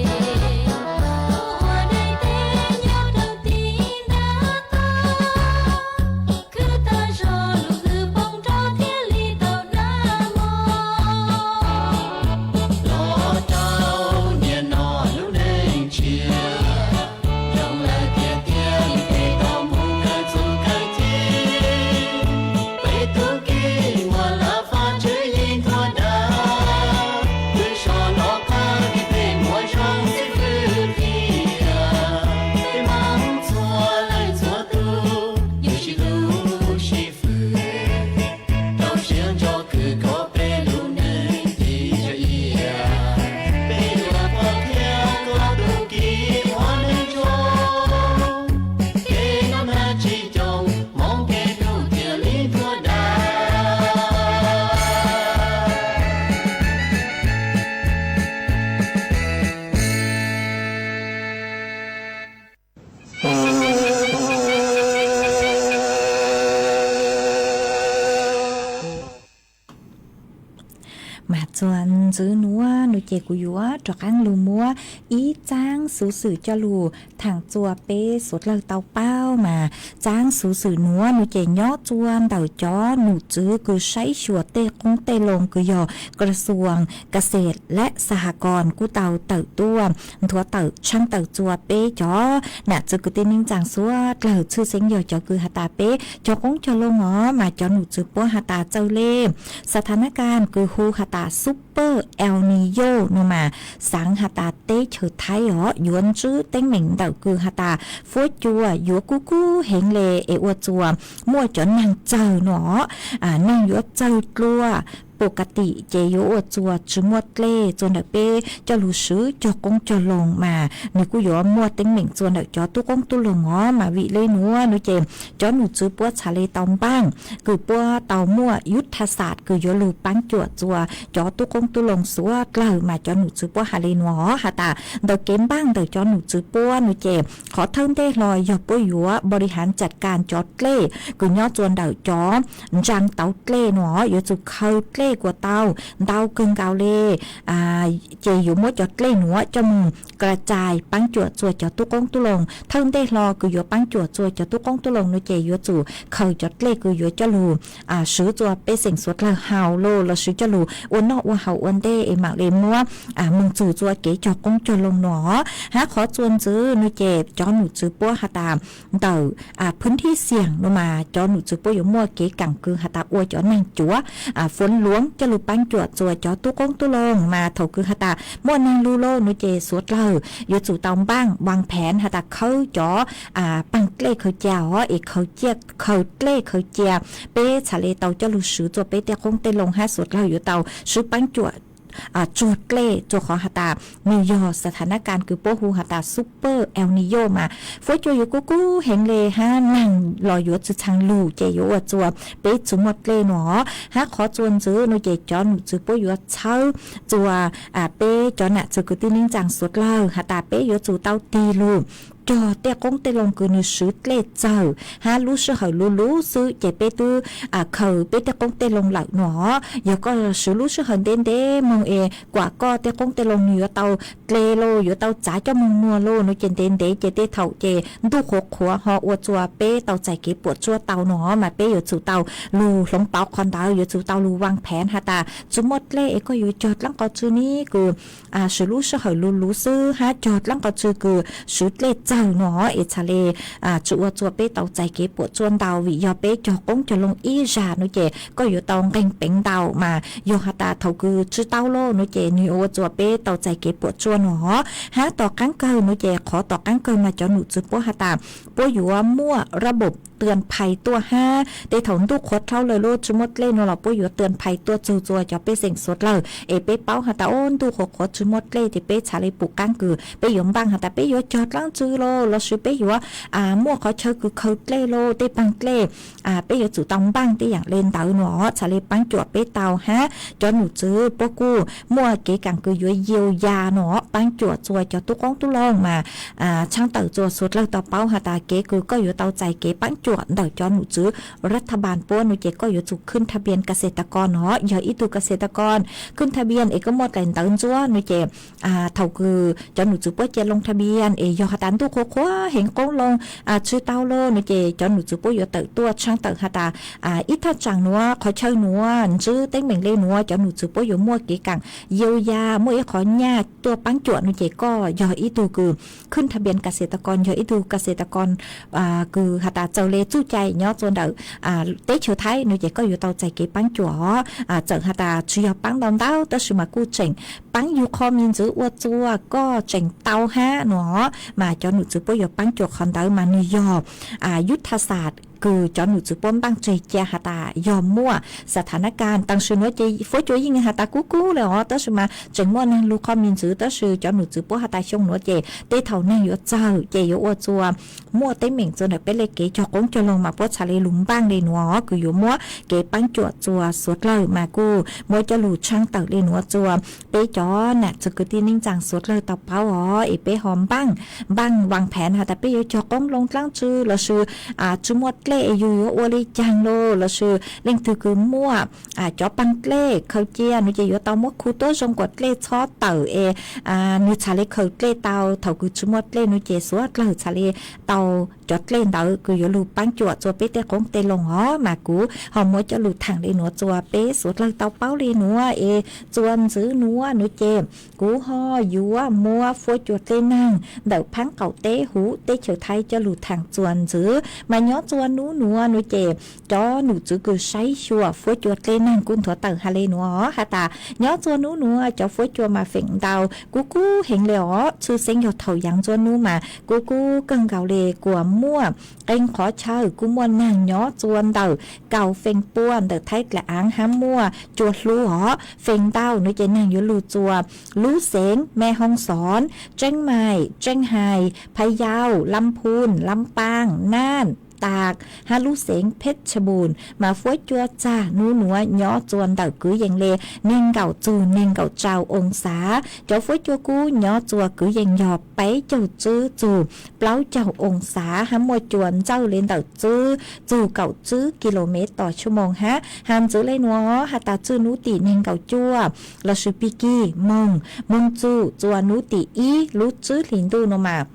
ua daim teb nyob rau tim ntav tog, khwv tag zog Txuas ntxiv nuav nua ces kuv yuav rov qaab lug muab ib txaab xuv xwm coj lug thaam txua peb suav dlawg tau paub mas txaab xuv xwm nuav nua ces nyob txua ntawm cov num tswv kws saib xyuas tej qoob tej loo kws yog กระทรวงเกษตรและสหกรณ์ kuj tau tawm tuaj nthuav tawm tshaab tawm txua peb cov nam txwv kwv tij neej tsaa suav dlawg, tshwj xeeb yog cov kws has tas peb cog qoob cog loo os mas cov num tswv puab has tas txawj le สถานการณ์ kws hu has tas ซุปเปอร์ เอลนีโญ nua mas xaav has tas teb chaws Thaib os yuav ntsib teeb meem ntawm kws has tas fuab cua yuav kub kub heev le es ua txuas muaj cov naag tsawg nua, naag yuav tsawg dlua pum ka tim ces yuav ua txuas tsi muaj dlej txua ntawm peb coj lug swv cog qoob cog loo mas nwg kuj yuav muaj teeb meem txua ntawm cov tub qoob tub loo os. Mas vim le nuav nua ces cov num tswv puab txhad le tau npaaj kws puab tau muaj ยุทธศาสตร์ kws yuav lug paab cuam txua cov tub qoob tub loo suav dlawg mas cov num tswv puab has le nuav os has tas ntawm kev npaaj ntawm cov num tswv puab nua ces qhov thawj ntej hlo yog puab yuav บริหารจัดการ cov dlej kws nyob txua ntawm cov ntsaa tauv dlej nua, yuav tsum khaws dlej kuas tau ntau kawg nkaus le ces yuav muab cov dlej nuav coj moog กระจาย paab cuam txua cov tub qoob tub loo. Thawj ntej hlo kws yuav paab cuam txua cov tub qoob tub loo nua ces yuav tsum khaws cov dlej kws yuav coj lug swv txua pej xeem suav dlawg haus los lossis coj lug ua noj ua haus ua ntej es maam le muab moog txug txua kev cog qoob cog loo nua. Hab qhov txuas ntxiv nua ces cov num tswv puab has tas ntawm พื้นที่เสี่ยง nua mas cov num tswv puab yuav muaj kev kaam kws has tas ua cov naag cuav fuv luav coj lug paab cuam txua cov tub qoob tub loo mas thaum kws has tas muaj naag lug lawm nua ces suav dlawg yuav tsum tau npaaj วางแผน has tas khawb cov paag dlej khaws ca os es khaws dlej khaws ca peb txhad le tau coj lug swv txua peb tej qoob tej loo hab suav dlawg yuav tau swv paab cuam tsuag dlej txua qhov has tas nwg yog สถานการณ์ kws puab hu has tas ซุปเปอร์ เอลนีโญ mas fuab cua yuav kub kub heev le hab naag los yuav tsi txhaa lug ces yuav ua txua peb tsi muaj dlej nua. Hab qhov txuas ntxiv nua ces cov num tswv puab yuav txhawb txua peb cov nam txwv kwv tij neej tsaa suav dlawg has tas peb yuav tsum tau tig lug cog tej qoob tej loo kws nwg swv dlej txawg hab lub sij hawm luv luv xwb ces peb twb khaws peb tej qoob tej loo lawm nua. Yog koj swv lub sij hawm ntev ntev moog es kuas koj tej qoob tej loo nwg yuav tau dle lauj, yuav tau txav coj moog muag lauj nua ces ntev ntev ces tej thaum ces ntuj qhuav qhuav ho ua txua peb tau txais kev puam tsuaj tau nua mas peb yuav tsum tau lug hloov pauv qhov ntawd, yuav tsum tau lug วางแผน has tas tsi muaj dlej es koj yuav cog dlaab qhov tsw ne kws swv lub sij hawm luv luv xwb hab cog dlaab qhov tsw kws swv dlej txawg nua es txhad le tsi ua txua peb tau txais kev puam tsuaj ntau vim yog peb cog qoob cog loo ib zag nua ces koj yuav tau nqeeg peev ntau mas yog has tas thaum kws tsi tau lauj nua ces nwg yuav ua txua peb tau txais kev puam tsuaj nua. Hab tom qaab kawg nua ces qhov tom qaab kawg mas cov num tswv puab has tas puab yuav muaj ระบบเตือนภัย tuaj hab tej thaum ntuj qhuav dhau lawm lauj tsi muaj dlej nua los puab yuav เตือนภัย tuaj txug txua cov pej xeem suav dlawg es peb paub has tas o ntuj qhuav qhuav tsi muaj dlej ces peb txhad le pum qaab kws peb yuav npaaj has tas peb yuav cog dlaab tsw lauj lossis peb yuav muaj qhov chaw kws khaws dlej lauj tej paag dlej peb yuav tsum tau npaaj tej yaam le ntawd nua txhad le paab cuam peb tau hab cov num tswv puab kuj muaj kev kaam kws yuav เยียวยา nua paab cuam txua cov tub qoob tub loo mas tshaab tawm txua suav dlawg tau paub has tas kev kws koj yuav tau txais kev paab cuam ntawm cov num tswv รัฐบาล puab nua ces koj yuav tsum ขึ้นทะเบียนเกษตรกร nua. Yog ib tug เกษตรกร ขึ้นทะเบียน es koj muaj dlaim ntawv ntsuab nua ces thaum kws cov num tswv puab cia ลงทะเบียน es yog has tas ntuj qhuav qhuav heev qoob loo tsi tau lauj nua ces cov num tswv puab yuav tawm tuaj tshaab tawm has tas ib thaj tsaam nua qhov chaw nua ntsib teeb meem le nua cov num tswv puab yuav muaj kev kaam เยียวยา muaj ib qhov nyaj tuaj paab cuam nua ces koj yog ib tug kws ขึ้นทะเบียนเกษตรกร yog ib tug เกษตรกร kws has tas txawm le txuj cai nyob txua ntawm teb chaws Thaib nua ces koj yuav tau txais kev paab cuam os. Txawm has tas tsi yog paab ntau ntau tab sis mas kuj tseem paab yug qho me ntxwv ua txua koj tseem tau hab nua mas cov num tswv puab yuav paab cuam qhov ntawd mas nwg yog ยุทธศาสตร์ kws cov num tswv puab npaaj tseg cia has tas yog muaj สถานการณ์ tam sim nuav ces fuab cua yeej has tas kub kub le os tab sis mas tseem muaj neeg lug qho me ntxwv tab sis cov num tswv puab has tas xyoo nuav ces tej thaum neeg yuav txawg ces yuav ua txua muaj teeb meem txua ntawm peb le kev cog qoob cog loo mas puab txhad le lug npaaj le nua kws yuav muab kev paab cuam txua suav dlawg mas kuj muab coj lug tshaab tawm le nua txua peb cov nam txwv kwv tij neej tsaa suav dlawg tau paub os es peb ho npaaj npaaj วางแผน has tas peb yuav cog qoob loo dlaab tsw lossis tsi muaj dlej es yus yuav ua li caag lauj, lossis leej twg kws muaj cov paag dlej khaws cia nuav ces yuav tau muab khu tuab zoo kuas dlej txhob tawm es nwg txhad le khaws dlej tau. Thaus kws tsi muaj dlej nuav ces suav dlawg txhad le tau cov dlej ntawd kws yuav lug paab cuam rua peb tej qoob tej loo os. Mas kuv ho muab coj lug thaam le nuav rua peb suav dlawg tau paub le nuav es txuas ntxiv nuav nuav ces kuv ho yuav muab fuab cua dlej naag ntawm phaab qaum teb huv teb chaws Thaib coj lug thaam txuas ntxiv. Mas nyob rua nub nuav nuav ces cov num tswv kws saib xyuas fuab cua dlej naag kuj nthuav tawm has le nuav has tas nyob rua nub nuav cov fuab cua mas feem ntau kub kub heev le os, tshwj xeeb yog thaus yaav nruab nub mas kub kub kawg nkaus le, kuas muaj qee qhov chaw kuj muaj naag nyob rua ntawm kaum feem pua ntawm Thaib dlaim aav hab muaj cua hlub os. Feem ntau nuav ces naag yuav lug rua lub xeev Me Hoo Xoon, Tseeb Maim, Tseeb Hais, Phaj Yau, Lab Phun, Lab Paaj, Naaj, Tas hab lub xeev Phej Cha Npum. Mas fuab cua txag nub nuav nyob rua ntawm kwv yees le neeg nkaum txug neeg nkaum rau oo xav. Cov fuab cua kub nyob rua kwv yees yog peb caug tswb txug plaub caug oo xav hab muaj cua ntsawj le ntawm tswb txug kaum tswb kis lus mev tos tshuaj moos hab. Has ntxiv le nuav has tas tswj nub tim neeg nkaum cuaj lossis pig kig moog, moog txug rua nub tim ib lub tswb hlis ntuj nuav mas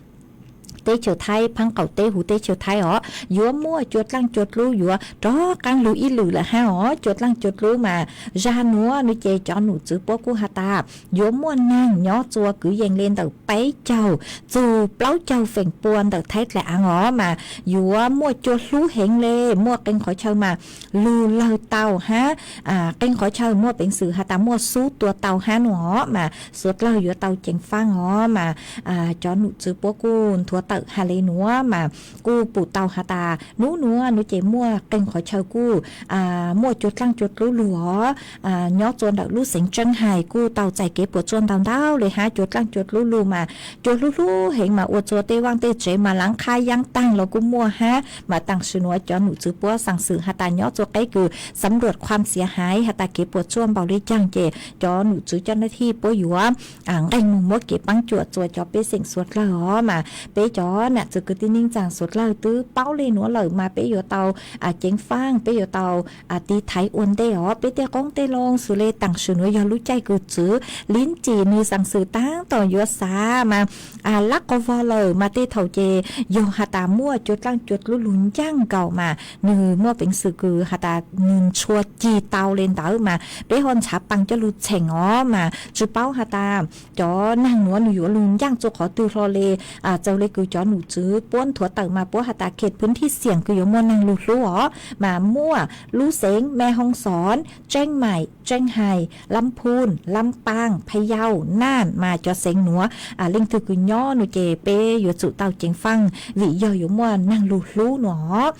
teb chaws Thaib phaab qaum teb huv teb chaws Thaib os yuav muaj cua dlaaj cua dlub yuav rov qaab lug ib lwm lawm hab os. Cua dlaaj cua dlub mas zag nuav nuav ces cov num tswv puab kuj has tas yuav muaj naag nyob rua kwv yees le ntawm peb caug txug plaub caug feem pua ntawm Thaib dlaim aav os mas yuav muaj cua hlub heev le, muaj qee qhov chaw mas lug lawg tau hab qee qhov chaw muaj peev xwm has tas muaj xub tua tau hab nuav os mas suav dlawg yuav tau ceev faaj os. Mas cov num tswv puab kuj nthuav tawm has le nuav mas kuj pum tau has tas nub nuav nuav ces muaj qee qhov chaw kuj muaj cua dlaaj cua dlub lug os. Nyob rua ntawm lub xeev Tseeb Hais kuj tau txais kev puam tsuaj ntau ntau le hab cua dlaaj cua dlub lug mas cua hlub hlub heev mas ua rua tej vaaj tej tsev mas laav qhab yaab taag los kuj muaj hab. Mas taam sim nuav cov num tswv puab xaam xwm has tas nyob rua qeb kws xav nruam qhuam xiav haiv has tas kev puam tsuaj npaum le caag ces cov num tswv coj nab thij puab yuav nqee moog muab kev paab cuam rua cov pej xeem suav dlawg os. Mas peb cov nam txwv kwv tij neej tsaa suav dlawg twb paub le nuav lawm mas peb yuav tau ceev faaj, peb yuav tau tiv thaiv ua ntej os. Peb tej qoob tej loo xws le taam sim nuav yog lub caij kws tswv Liv Ncim nwg xaam xwm taab tom yuav xav mas lab qau vog lawm mas tej thaum ces yog has tas muaj cua dlaaj cua dlub lug ncaaj nkaus mas nwg muaj peev xwm kws has tas nwg ntshua cig tau le ntawd mas peb ho ntxhav paa coj lug txheem os. Mas tsi paub has tas cov naag nuav nwg yuav lug ncaaj rua qhov twg hlo le. Txawm le kws cov num tswv puab nthuav tawm mas puab has tas khem phwv thij xiam kws yuav muaj naag lug hlub os mas muaj lub xeev Me Hoo Xoon, Tseeb Maim, Tseeb Hais, Lab Phun, Lab Paaj, Phaj Yau, Naaj mas cov xeev nuav leej twg kws nyob nuav ces peb yuav tsum tau ceev faaj vim yog yuav muaj naag lug hlub nuav os.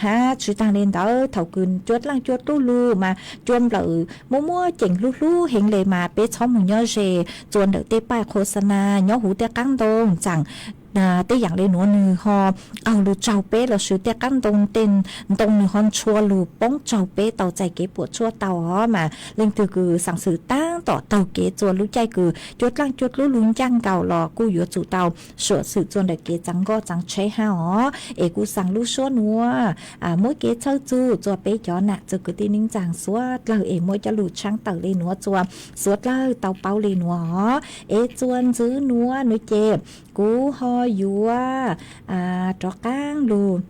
Hab tsi taag le ntawd thaum kws cua dlaaj cua dlub lug mas cua nplawm muaj muaj ceem hlub hlub heev le mas peb txhob moog nyob ze rua ntawm tej paj khos xa na nyob huv tej qaab ntoo tsaam tej yaam le nuav nwg ho qaug lug tsaug peb lossis tej qaab ntoo tej ntoo nwg ho ntshua lug poob tsaug peb tau txais kev puam tsuaj tau os. Mas leej twg kws xaam xwm taab tom taug kev rua lub caij kws cua dlaaj cua dlub lug ncaaj nkaus los kuj yuav tsum tau suam xwm rua ntawm kev txaav nkoj txaav tsheb hab os. Es kuj xaa lub suab nuav muab kev txhawb txug rua peb cov nam txwv kwv tij neej tsaa suav dlawg es muab coj lug tshaab tawm le nuav rua suav dlawg tau paub le nuav os. Es txuas ntxiv nuav nuav ces kuv ho yuav rov qaab lug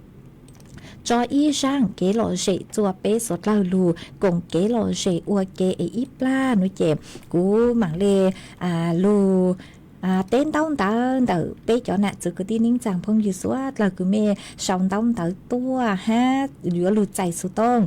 tso ib zaaj kev lom zem rua peb suav dlawg lug koom kev lom zem ua ke es ib plag nuav ces kuv maam le lug teb ntaub ntawv ntawm peb cov nam txwv kwv tij neej tsaa phooj ywg suav dlawg kws mej sau ntaub ntawv tuaj hab yuav lug txais xuv tooj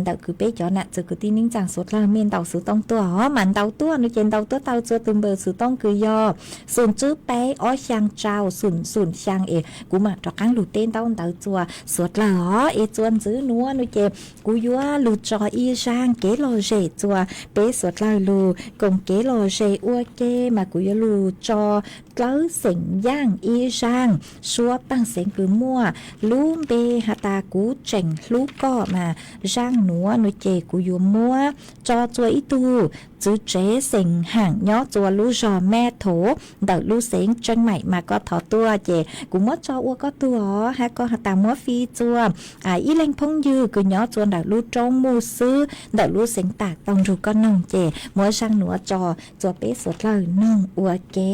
ntawm kws peb cov nam txwv kwv tij neej tsaa suav dlawg mej ntaus xuv tooj tuaj os. Mas ntaus tuaj nuav ces ntaus tuaj tau rua tug npawb xuv tooj kws yog xum tswb peb ob xyaa tsau xum xum xyaa es kuv maam rov qaab lug teb ntaub ntawv rua suav dlawg os. Es txuas ntxiv nuav nuav ces kuv yuav lug tso ib zaaj kev lom zem rua peb suav dlawg lug koom kev lom zem ua ke mas kuv yuav lug tso dlawb xeem yaaj ib zaaj, suab taag xeev kws muaj lub npe has tas kuv tseem hlub koj mas zaaj nuav no ces kuv yuav muab tso txua ib tug txwv tsev xeem haam nyob txua lub zog Mab Thov ntawm lub xeev Tseeb Maim mas koj thov tuaj ces kuv muab tso ua koj tug os. Hab koj has tas muab fij txua ib leeg phooj ywg kws nyob txua ntawm lub roob Muj Xwb ntawm lub xeev Tam tau nrug koj noog ces muab zaaj nuav tso txua peb suav dlawg noog ua ke.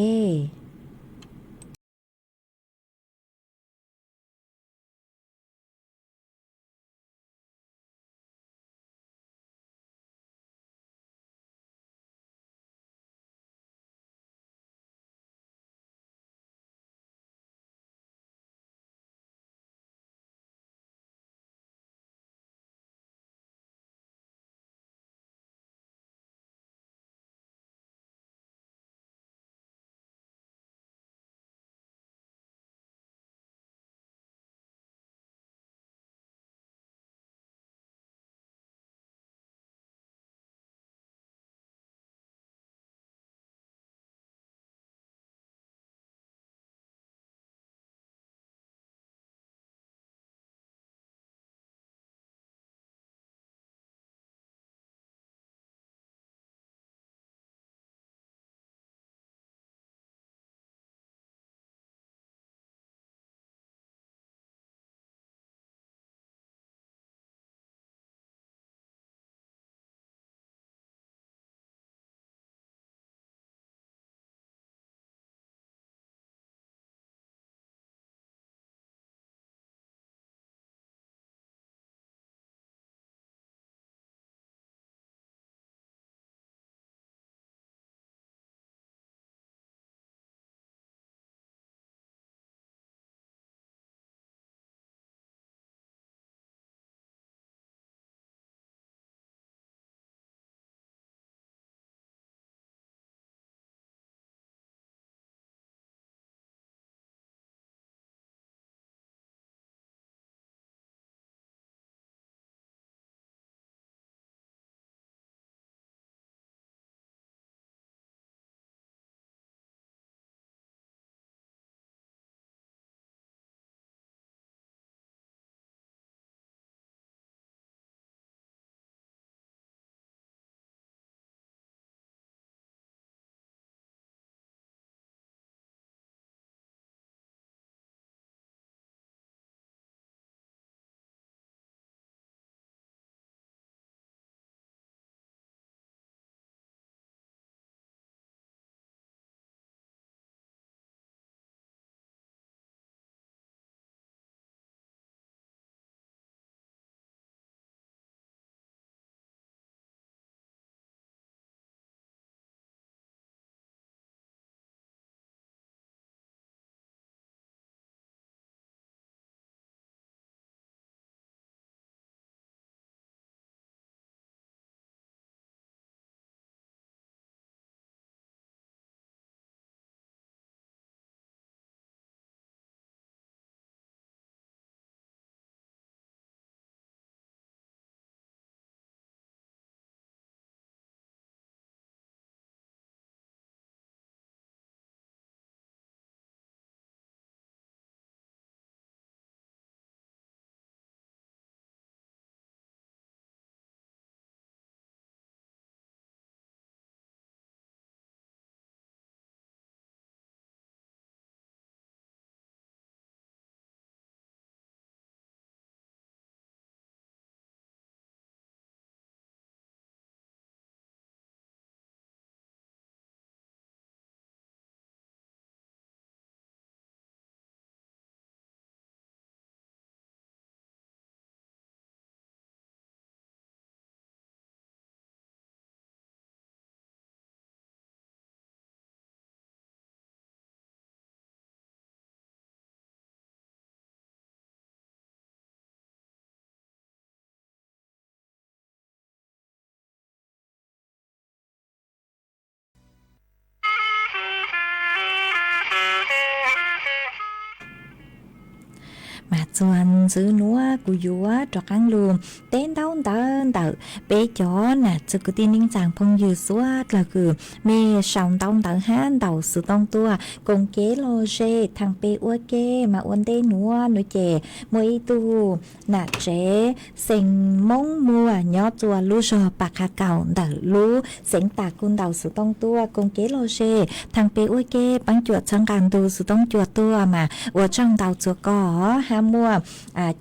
Txuas ntxiv nuav kuv yuav rov qaab lug teb ntaub ntawv ntawm peb cov nam txiv kwv tij neej tsaa phooj ywg suav dlawg kws mej sau ntaub ntawv hab ntaus xuv tooj tuaj koom kev lom zem thaam peb ua ke. Mas ua ntej nuav nuav ces muaj ib tug nam tsev xeem Moob Muas nyob txua lub zog Pas Qha Kaum ntawm lub xeev Tam kuj ntaus xuv tooj tuaj koom kev lom zem thaam peb ua ke, paab cuam txhawb nqaa ntu xuv tooj cua tuaj mas ua tsaug ntau txug koj. Hab muaj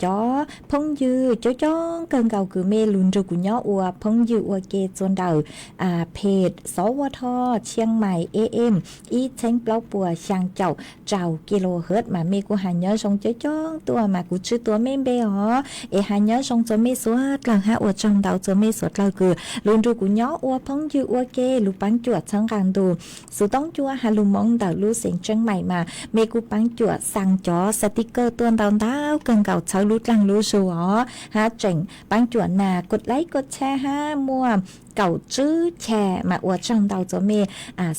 cov phooj ywg coob coob kawg nkaus kws mej lug nrug kuv nyob ua phooj ywg ua ke txua ntawm page Xov Ua Dhos Chiang Mai A M ib txheeb plaub puas xyaa caum rau kilohertz mas mej kuj has nyob zoo coob coob tuaj mas kuv tsw tuav mej npe os, es has nyob zoo txug mej suav dlawg hab ua tsaug ntau txug mej suav dlawg kws lug nrug kuv nyob ua phooj ywg ua ke, lug paab cuam txhawb nqaa ntu xuv tooj cua has lug Moob ntawm lub xeev Chiang Mai mas mej kuj paab cuam xaa cov sticker tuaj ntau ntau kawg nkaus txhawb lub dlaag lub zug os, hab tseem paab cuam nas kua laib kua tshab hab muaj kaum tswb chas mas ua tsaug ntau txug mej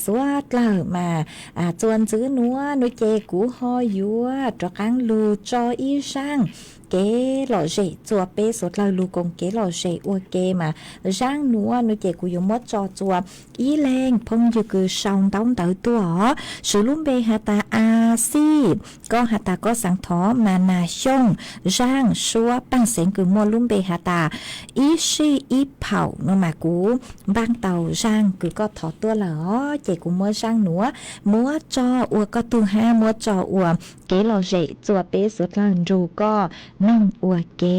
suav dlawg mas. Txuas ntxiv nuav nuav ces kuv ho yuav rov qaab lug tso ib zaaj kev lom zem txua peb suav dlawg lug koom kev lom zem ua ke mas zaaj nuav nuav ces kuv yuav muab tso txua ib leeg phooj ywg kws sau ntaub ntawv tuaj os, swv lub npe has tas A Xij, koj has tas koj xaav thov mas Nas Xyooj, zaaj suab paaj xeev kws muaj lub npe has tas Ib Sij Ib Phaum no mas kuv npaaj tau zaaj kws koj thov tuaj lawm os, ces kuv muab zaaj nuav muab tso ua koj tug hab muab tso ua kev lom zem txua peb suav dlawg nrug koj noog ua ke.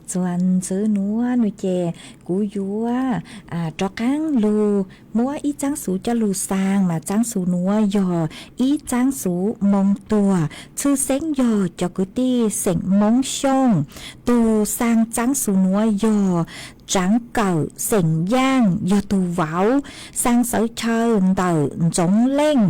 Txuas ntxwv nuav nua ces kuv yuav rov qaab lug muab ib txaab xuv coj lug xaa, mas txaab xuv nuav yog ib txaab xuv moo tuag, txhwj xeeb yog cov kwv tij xeem Moob Xyooj. Tug xaa txaab xuv nuav yog Tsaav Kawm xeem Yaaj, yog tug vauv. Xaa Xawv Chaw ntawm Ntxoov Leej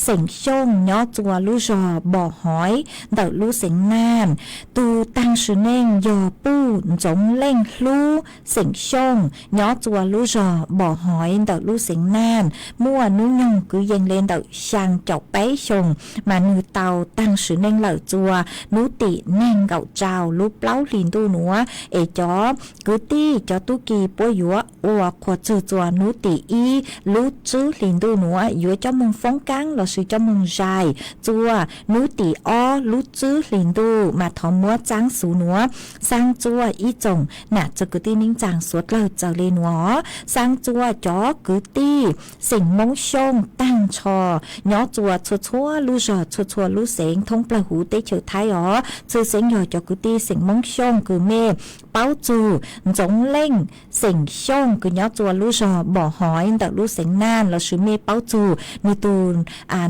xeem Xyooj, nyob txua lub zog Npom Hoiv ntawm lub xeev Naj. Tug taag sim neej yog Puj Ntxoov Leej Hlub xeem Xyooj, nyob txua lub zog Npom Hoiv ntawm lub xeev Naj. Muaj nub nyoog kwv yees le ntawm xyaa caum peb xyoos, mas nwg tau taag sim neej lawm txua nub tim neeg nkaum rau lub plaub hlis ntuj nuav. Es cov kwv tij cov tub ki puab yuav ua qhuas txug txua nub tim ib lub tswb hlis ntuj nuav yuav coj moog foob kaab lossis coj moog zais. Txua nub tim ob lub tswb hlis ntuj mas thov muab txaab xuv nuav xaa txua ib tsoom nam txwv kwv tij neej tsaa suav dlawg txawm le nuav. Xaa txua cov kwv tij xeem Moob Xyooj taag nrho, nyob txua txhua txhua lub zog txhua txhua lub xeev thoob plawg huv teb chaws Thaib os. Txhwj xeeb yog cov kwv tij xeem Moob Xyooj kws mej paub txug Ntxoov Leej xeem Xyooj kws nyob txua lub zog Npom Hoiv ntawm lub xeev Naj, lossis mej paub txug nwg tug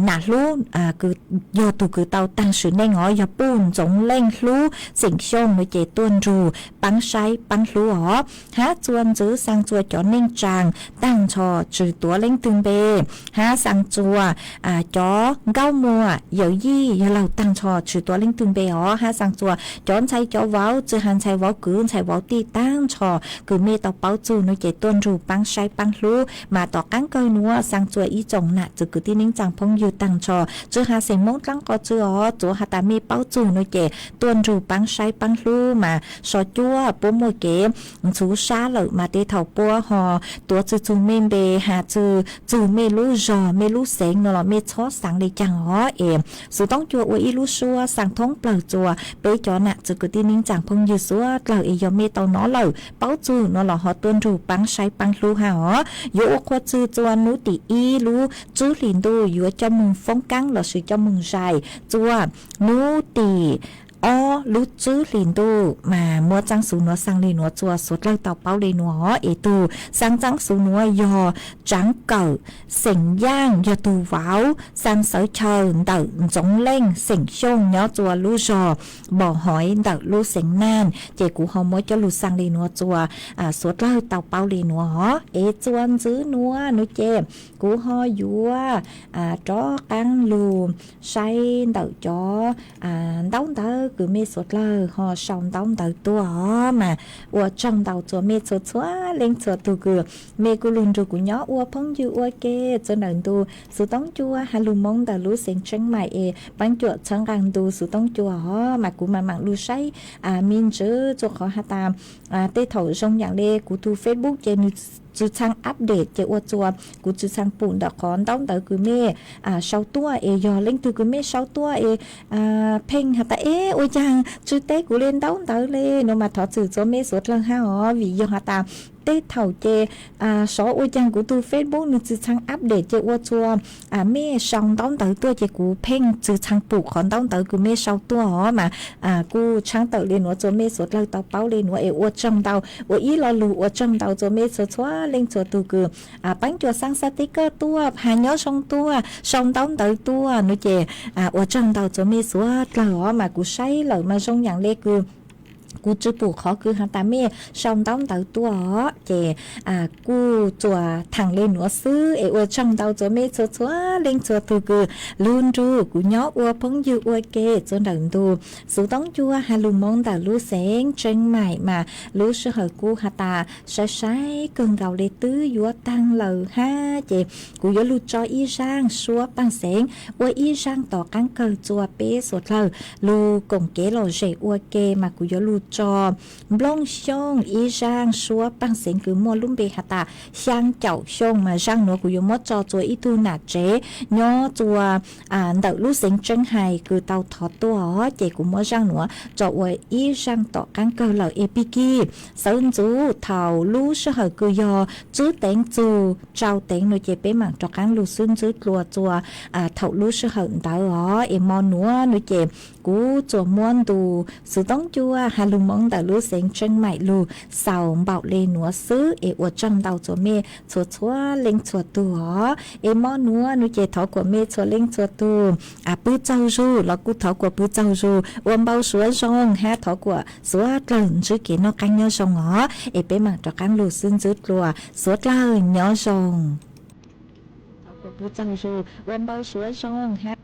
nam hlub kws yog tug kws tau taag sim neej os, yog Puj Ntxoov Leej Hlub xeem Xyooj nua ces tuaj nrug paab saib paab hlub os. Hab txua ntxwv xaa txua cov neej tsaa taag nrho tsi tuav leej twg npe, hab xaa txua cov nkauj muam yawm yij yawg laug taag nrho tsi tuav leej twg npe os, hab xaa txua cov ntxhais cov vauv, tsi has ntxhais vauv kwv ntxhais vauv tij taag nrho kws mej tau paub txug nua ces tuaj nrug paab saib paab hlub. Mas tom qaab kawg nuav xaa txua ib tsoom nam txwv kwv tij neej tsaa phooj ywg taag nrho, tsi has xeem Moob dlaab qos tsi os, txuav has tas mej paub txug nua ces tuaj nrug paab saib paab hlub. Mas so cuab puab muaj kev ntxhuv sab lawm mas tej thaum puab ho tuav tsi txug mej npe, has tsi txug mej lub zog mej lub xeev nua los mej txhob xaav le caag os. Es xuv toob cua ua ib lub suab xaa thoob plawg txua peb cov nam txwv kwv tij neej tsaa phooj ywg suav dlawg es yog mej tau nov lawm paub txug nua los ho tuaj nrug paab saib paab hlub hab os. Yuav ua qhuas txug txua nub tim ib lub tswb hlis ntuj yuav coj moog foob kaab lossis coj moog zais. Txua nub tim ob lub tswb hlis ntuj mas muab txaab xuv nuav xaa le nuav txua suav dlawg tau paub le nuav os. Es tug xaa txaab xuv nuav yog Tsaav Kawm xeem Yaaj, yog tug vauv. Xaa Xawv Chaw ntawm Ntxoov Leej xeem Xyooj nyob txua lub zog Npom Hoiv ntawm lub xeev Naj. Ces kuv ho muab coj lug xaa le nuav txua suav dlawg tau paub le nuav os. Es txua ntxwv nuav nua ces kuv ho yuav rov qaab lug saib ntawm cov ntaub ntawv kws mej suav dlawg ho sau ntaub ntawv tuaj os. Mas ua tsaug ntau txua mej txhua txhua leej txhua tug kws mej kuj lug nrug kuv nyob ua phooj ywg ua ke txua ntawm ntu xuv toob cua has lug Moob ntawm lub xeev Tsheeb Maim es paab cuam txhawb nqaa ntu xuv toob cua os. Mas kuv maam maam lug saib me ntsis txua qhov has tas tej thaum zoo yaam le kuv tug Facebook ces nwg tsi txhaj update ces ua txua kuv tsi txhaj pum ntawm qhov ntaub ntawv kws mej sau tuaj. Es yog leej twg kws mej sau tuaj es pheej has tas es ua caag tsi teb kuv le ntaub ntawv le nua mas thov txwm txua mej suav dlawg hab os. Vim yog has tas tej thaum ces sov ua caag kuv tug Facebook nwg tsi txhaj update ces ua txua mej sau ntaub ntawv tuaj ces kuv pheej tsi txhaj pum qhov ntaub ntawv kws mej sau tuaj os. Mas kuj tshaab tawm le nuav txua mej suav dlawg tau paub le nuav es ua tsaug ntau. Ua ib lo lug ua tsaug ntau txua mej txhua txhua leej txhua tug kws paab cuam xaa xaa teb kawj tuaj, has nyob zoo tuaj, sau ntaub ntawv tuaj nua ces ua tsaug ntau txua mej suav dlawg os. Mas kuv saib lawm mas zoo yaam le kws kuv tsi pum qhov kws has tas mej sau ntaub ntawv tuaj os. Ces kuj txuas thaam le nuav xwb es ua tsaug ntau txua mej txhua txhua leej txhua tug kws lug nrug kuv nyob ua phooj ywg ua ke txua ntawm ntu xuv toob cua has lug Moob ntawm lub xeev Tsheeb Maim. Mas lub sij hawm kuj has tas sai sai kawg nkaus le twb yuav taag lawm hab ces kuv yuav lug tso ib zaaj suab paaj xeev ua ib zaaj tom qaab kawg txua peb suav dlawg lug koom kev lom zem ua ke. Mas kuv yuav lug tso Nplooj Xyooj ib zaaj suab paaj xeev kws muaj lub npe has tas Xyaa Caum Xyooj. Mas zaaj nuav kuv yuav muab tso txua ib tug nam tsev nyob txua ntawm lub xeev Tsheeb Hais kws tau thov tuaj os. Ces kuv muab zaaj nuav tso ua ib zaaj tom qaab kawg lawm es pig kig sawv ntxuv thaum lub sij hawm kws yog tswb teev txug tsau teev nua ces peb maam rov qaab lug xwb ntxwb dlua txua thaum lub sij hawm ntawd os. Es mo nuav nua ces kuv txuas muab ntu xuv toob cua has lug Hmoob ntawm lub xeev Tsheej Maim lug xaus npaum le nuav xwb es ua tsaug ntau txhua mej txhua txhua leej txhua tug os. Es mob nuav nuav ces thov kuas mej txhua leej txhua tug pw tsaug zug los kuj thov kuas pw tsaug zug, ua npau suav zoo hab thov kuas suav dlawg ntsib kev noj qaab nyob zoo os. Es peb maam rov qaab lug xwb ntxwb dlua, suav dlawg nyob zoo. Thov kuas pw tsaug zug, ua npau suav zoo hab